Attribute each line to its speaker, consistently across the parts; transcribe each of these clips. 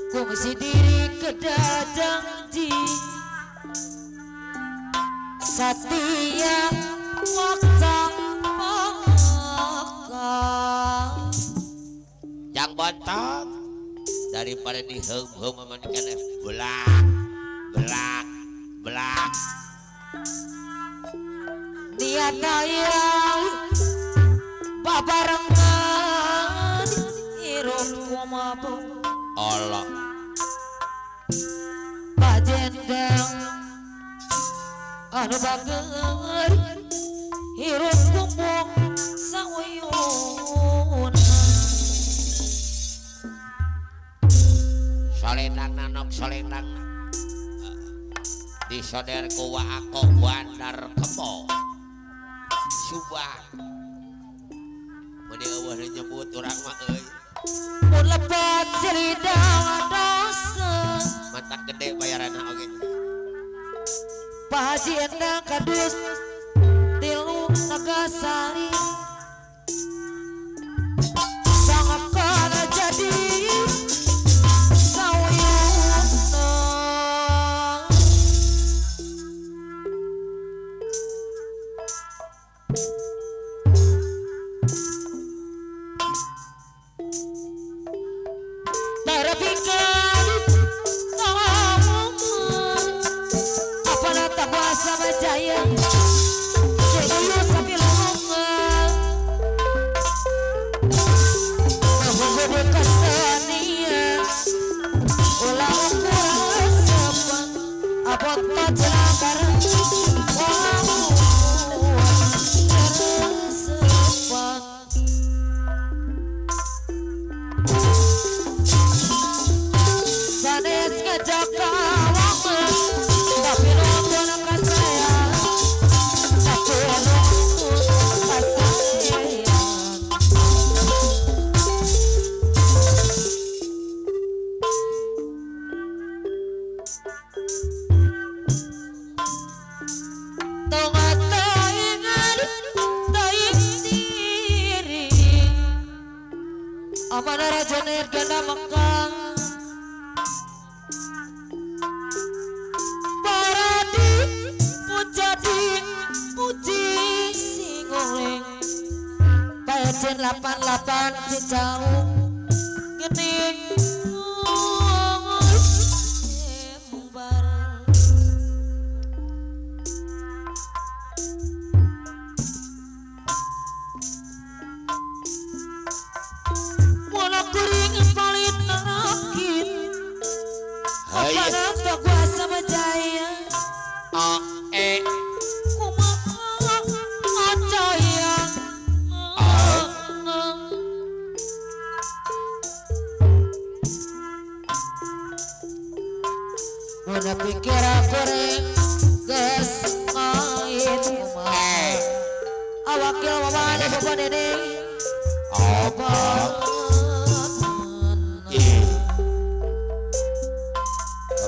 Speaker 1: Kungsi diri kedah janji setiap waktu pekang
Speaker 2: yang bontot daripada diheum-heum memandikan belak belak belak
Speaker 1: niat yang babarengan hirup kumaha
Speaker 2: Allah
Speaker 1: pajendang anu bager hirup kumpung sauyun
Speaker 2: solendang nanok solendang disoder ku waako bandar kebo Subang mun eueuh nyebut urang mah euy
Speaker 1: mun lepat silidang dosa
Speaker 2: mata gede bayaranna oge
Speaker 1: Pak Haji Endang kadus tilu Nagasari sangat jadi sauyuna Jaya Seduyu sabilungan Nahugudu kesenian Ulah ukuran sepan Abot pajelakar Ulah ukuran sepan Sanes ngejak kawangan Tapi nonton kasaya Amana raja nirgana mekang Paradi pujadi puji singuling Pajen 88 cicau gening
Speaker 2: A E
Speaker 1: kumaha acaya
Speaker 2: A
Speaker 1: Mun pikir kuring geus main kumaha awak yo wawana bobo dede
Speaker 2: apa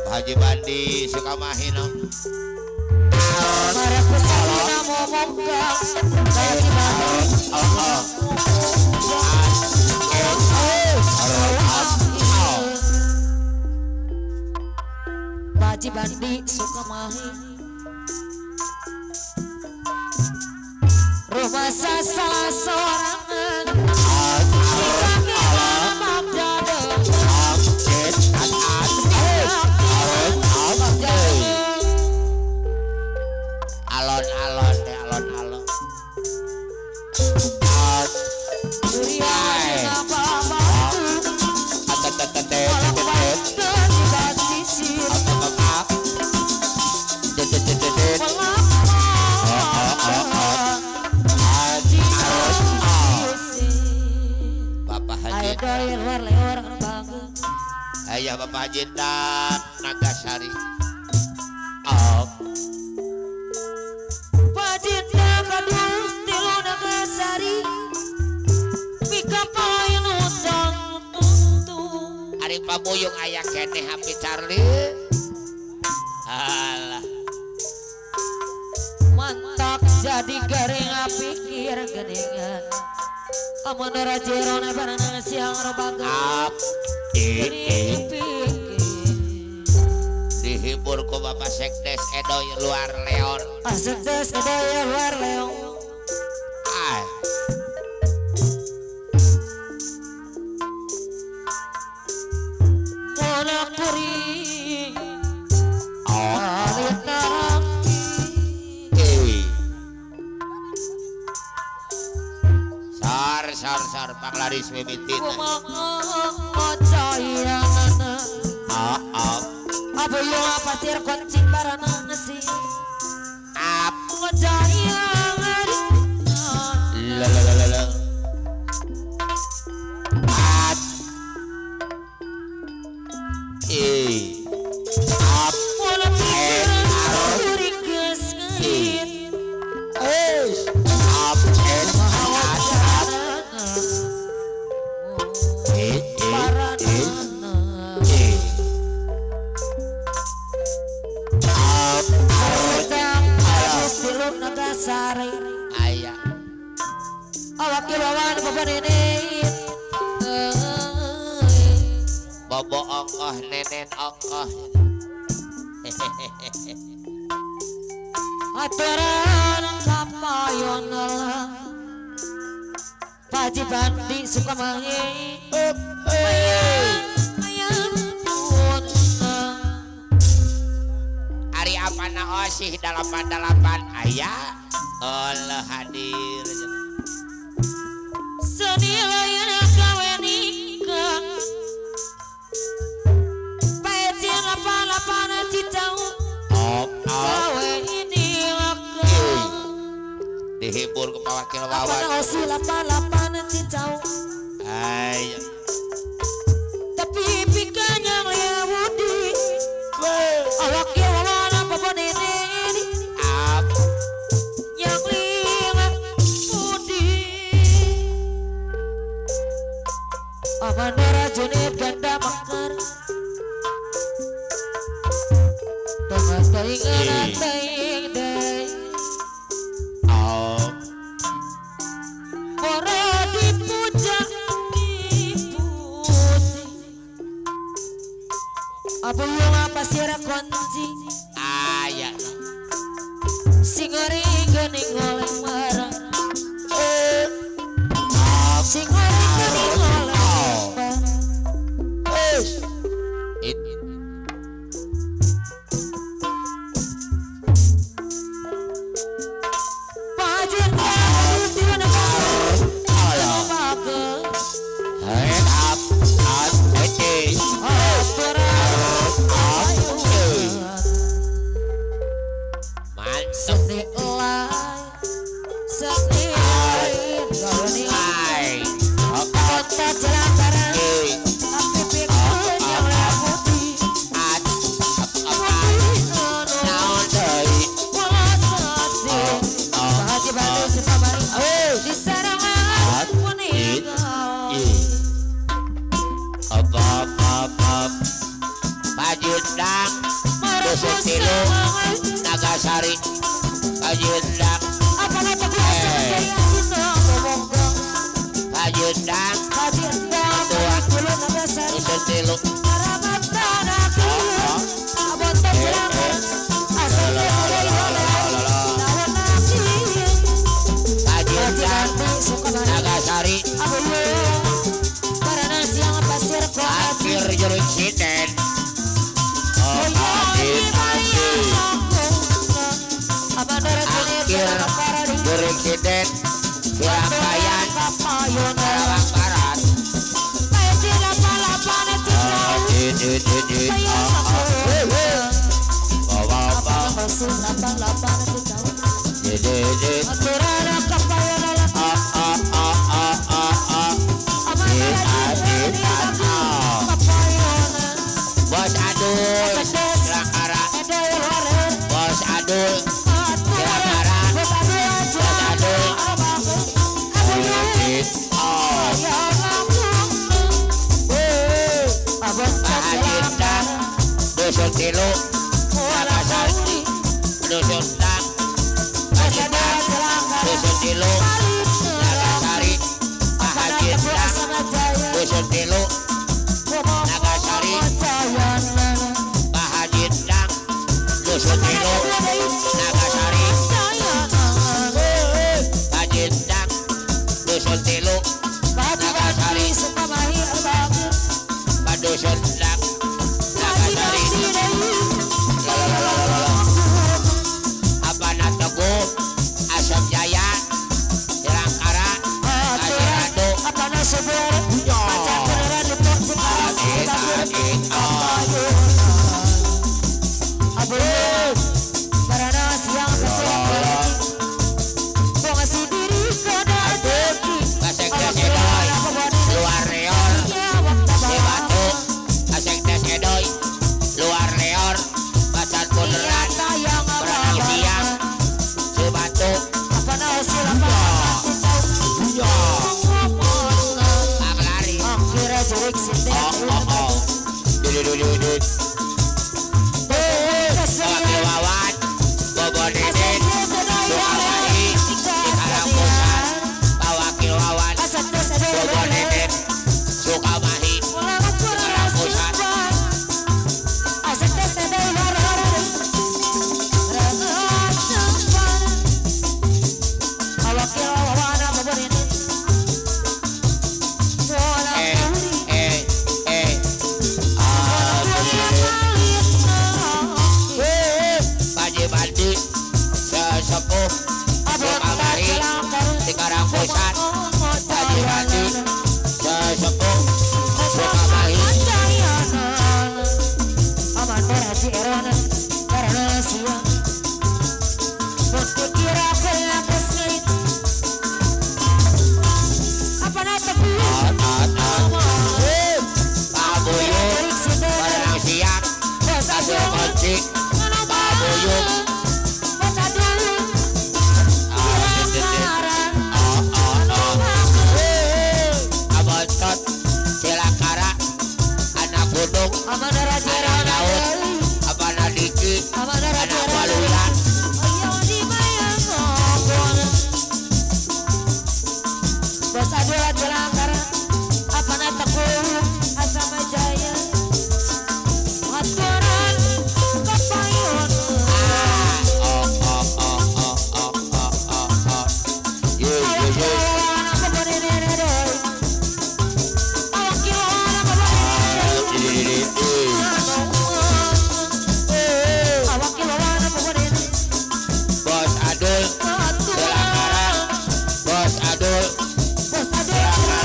Speaker 2: I Haji Bandi Sukamahi no.
Speaker 1: Haji Bandi Sukamahi rumah salah sorangan
Speaker 2: alon-alon deh alon-alon Ayah Bapak Haji dan Nagasari. Oh.
Speaker 1: Pajitna kadus tilu Nagasari. Mika paling utang untung.
Speaker 2: Ari pabuyung aya keneh Happy Charlie. Alah.
Speaker 1: Mantap jadi garing pikir geningan. Amun ora jerone bareng siang robaga.
Speaker 2: Dihibur ku Bapak Sekdes Edoy luar Leon.
Speaker 1: Sekdes Edoy luar Leon.
Speaker 2: Ay.
Speaker 1: Monakuri.
Speaker 2: Oh. Sar sar sar panglaris mimitina.
Speaker 1: Abuyo pasir kunci barana ngesi.
Speaker 2: Ap.
Speaker 1: La
Speaker 2: la la la la. At. E. Ap. Ap. E.
Speaker 1: Nagasari
Speaker 2: ayah
Speaker 1: awak kilawan bapak nenek
Speaker 2: bobo ongkoh nenen ongkoh
Speaker 1: aturan kapayon Paji Bandi Sukamahi
Speaker 2: Ari apana osih 88 ayah Allah hadir
Speaker 1: senilayan gawe nikah paecin 88 cicau gawe ini
Speaker 2: dihibur ke wakil wawan
Speaker 1: apana osih 88 cicau
Speaker 2: ayah
Speaker 1: tapi pikanya lewudi awak wawan apa nenek
Speaker 2: ap
Speaker 1: yang lima budi amanara junib ganda mekar tengah tengah teng deng
Speaker 2: oh
Speaker 1: ora dipuja dipuji abuyung pasir kunci
Speaker 2: ayah
Speaker 1: sing ngeri gening oleh marang sing ngeri gening oleh marang Pajin
Speaker 2: Dusun Tilu Nagasari Kajundang Kajundang Ketua Dusun Tilu Kajundang Nagasari Akhir juruk siten Akhir juruk siten Surabaya Karawang Barat Bos Adul Silangkara Bos Adul Silangkara Bos Adul Pak Dusun Tilu Nagasari Dusun Tang Dusun Tilu Nagasari Pak Haji Dusun Tilu Nagasari Pak Haji Dang Dusun Tilu Nagasari Haji Dang Dusun Tilu Nagasari Dusun Dang Nagasari Abana Teguh Asam Jaya Silangkara Kasiratu Luar Leor Cibatu Aseng Tes Edoy Luar Leor Pasar Bundaran Berenang Siang Cibatu Panglari Wakil Wawan Bobo Deden Sukamahi Cikarang Pusat Pak Wakil Wawan Bobo Deden Sukamahi Cikarang Pusat Sesepuh Sukamahi Cikarang Pusat Haji Bandi Sesepuh Sukamahi Pak Buyung Berenang Siang Pasir Kunci Pak Buyung Silangkara Anak Gunung Anak Laut Abana Diki Anak Waluya
Speaker 1: Bos Adul Silangkara Abana Teguh Asama Jaya Aturan Kepayun
Speaker 2: Bos Adul Silangkara Bos Adul Silangkara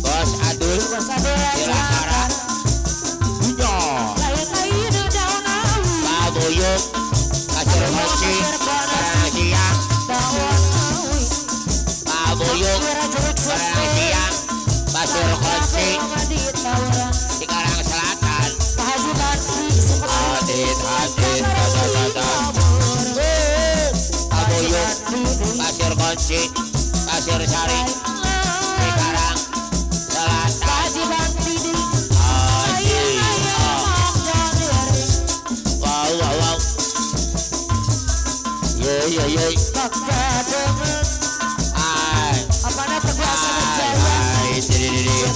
Speaker 2: Bos Adul Silangkara Pak Buyung Pasir Kunci Berenang Siang Pak Buyung Berenang Siang Pasir Kunci Cikarang Selatan Adit Adit Pak Buyung Pasir Kunci Pasir Sari Cikarang Selatan. ye ay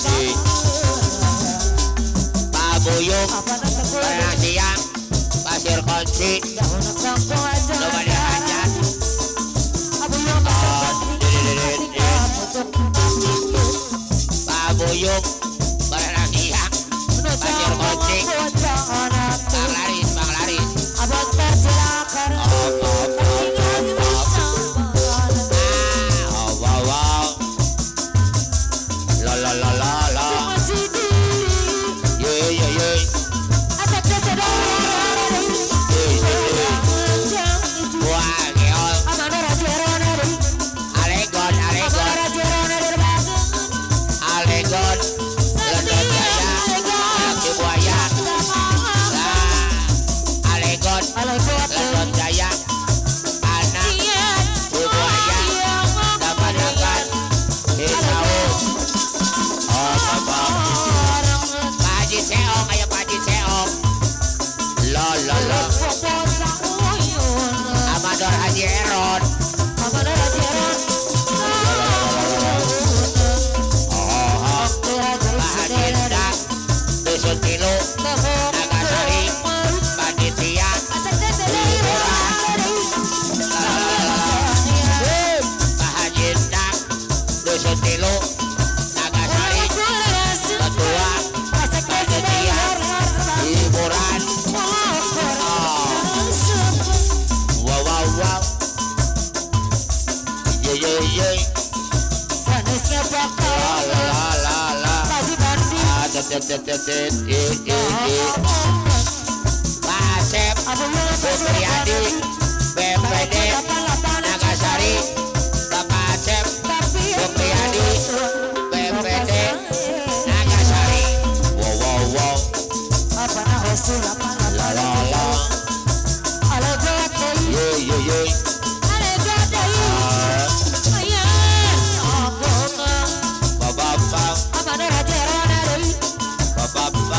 Speaker 2: ay Pabuyong Berenang siang Pasir Kunci Lumayan hajat. Pabuyong Berenang siang Pasir Kunci Bang Laris, Bang Laris. Oh, wow, wow. La la la la la. Ye ye ye. Wah, geol. Alegon, alegon. Alegon. London Jaya. Laki Buaya. Alegon. London Jaya. Anak Buaya. Dapat-dapat. Hisau. Oh, bapak. Pak Haji Seong, ayo Pak Haji Seong. La la la. Amador Haji Eron. Oh, oh. Pak Haji Endak. Dusun Tilu. Nagasari. Panitia. Pak Haji Endak. Dusun Tilu. Nagasari. Ketua. Panitia. Hiburan. Oh. Wow wow wow. Ye ye ye. La la la la. Ah, tet tet tet tet. E e e. Pak Asep Supriyadi BPD Nagasari. Bapak Asep Supriyadi BPD Nagasari. Wow wow wow. La la la. Ye ye ye. Ba ba ba. Ba ba ba.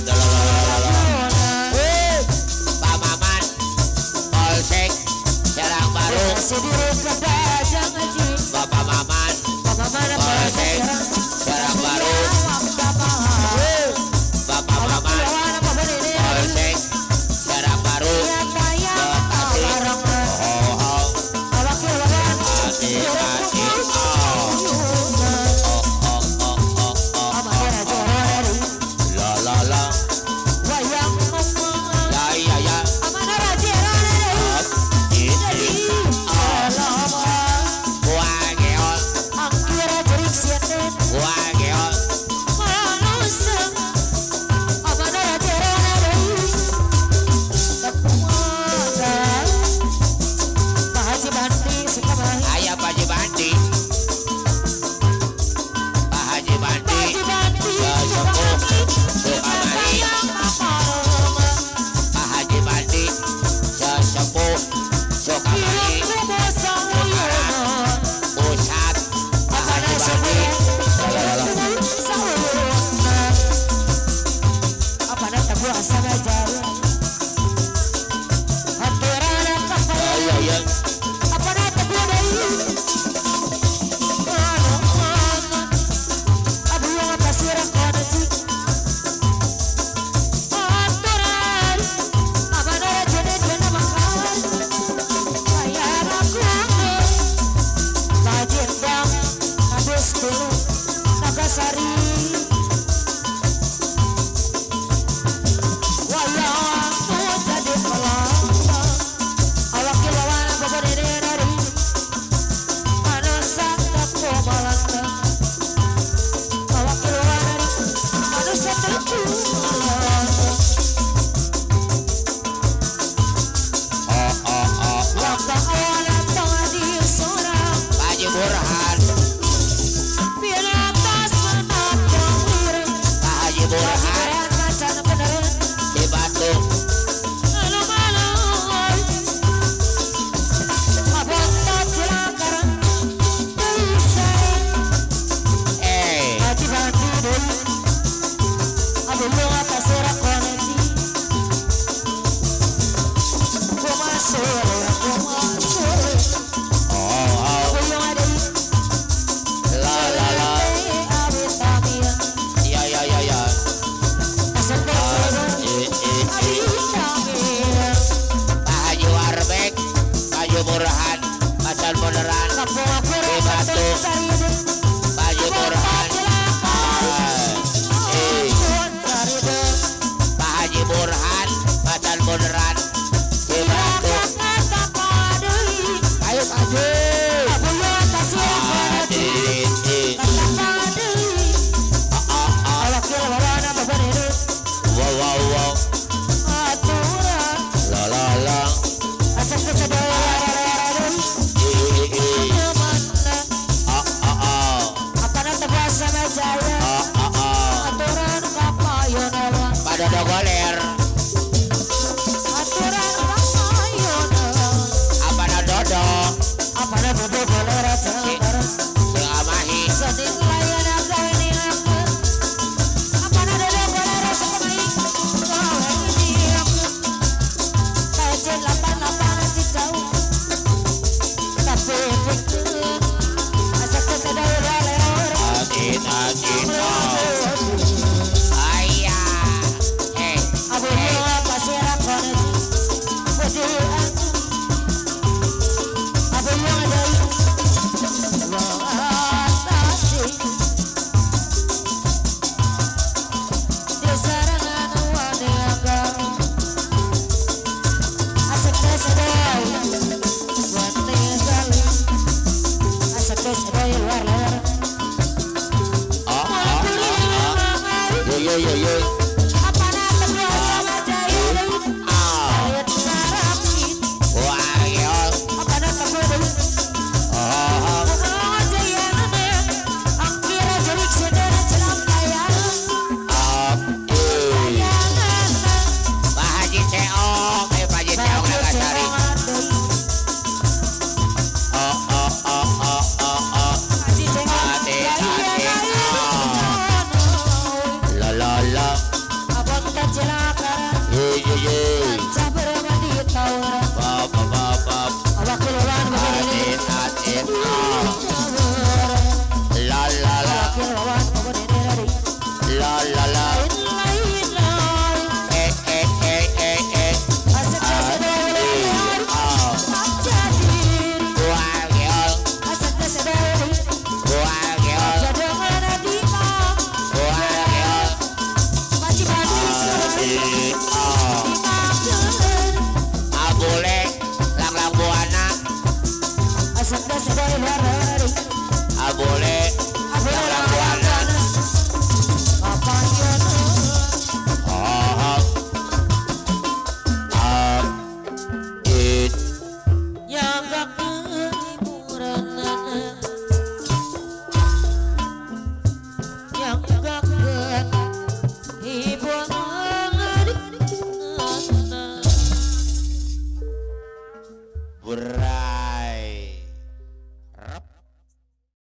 Speaker 2: La la la la. Pak Maman Polsek Serang Baru. Bapak Maman Polsek Serang Baru. Bapak Maman Polsek Serang Baru. Bekasi. Oh oh. Asik asik. Oh oh oh oh oh oh. La la la. Ya ya ya. Up i i. Oh. Wah geol. Wah geol. Ayah Pak Haji Bandi. Pak Haji Bandi. Sesepuh Sukamari. Pak Haji Bandi. Sesepuh Sukamari. Pusat Pak Haji Bandi. Iya iya.
Speaker 1: Nagasari.
Speaker 2: Oh oh oh. Pak Haji Burhan. Batu Pak Haji Burhan. Pak Haji Burhan Pacan Bundaran Cibatu. Ayo Pak Haji. Wow wow wow. La la la. Pada goler. Apa na dodo?
Speaker 1: Apa na dodo goler?
Speaker 2: Sing amahi.
Speaker 1: Apa na dodo goler?
Speaker 2: Yo yo yo.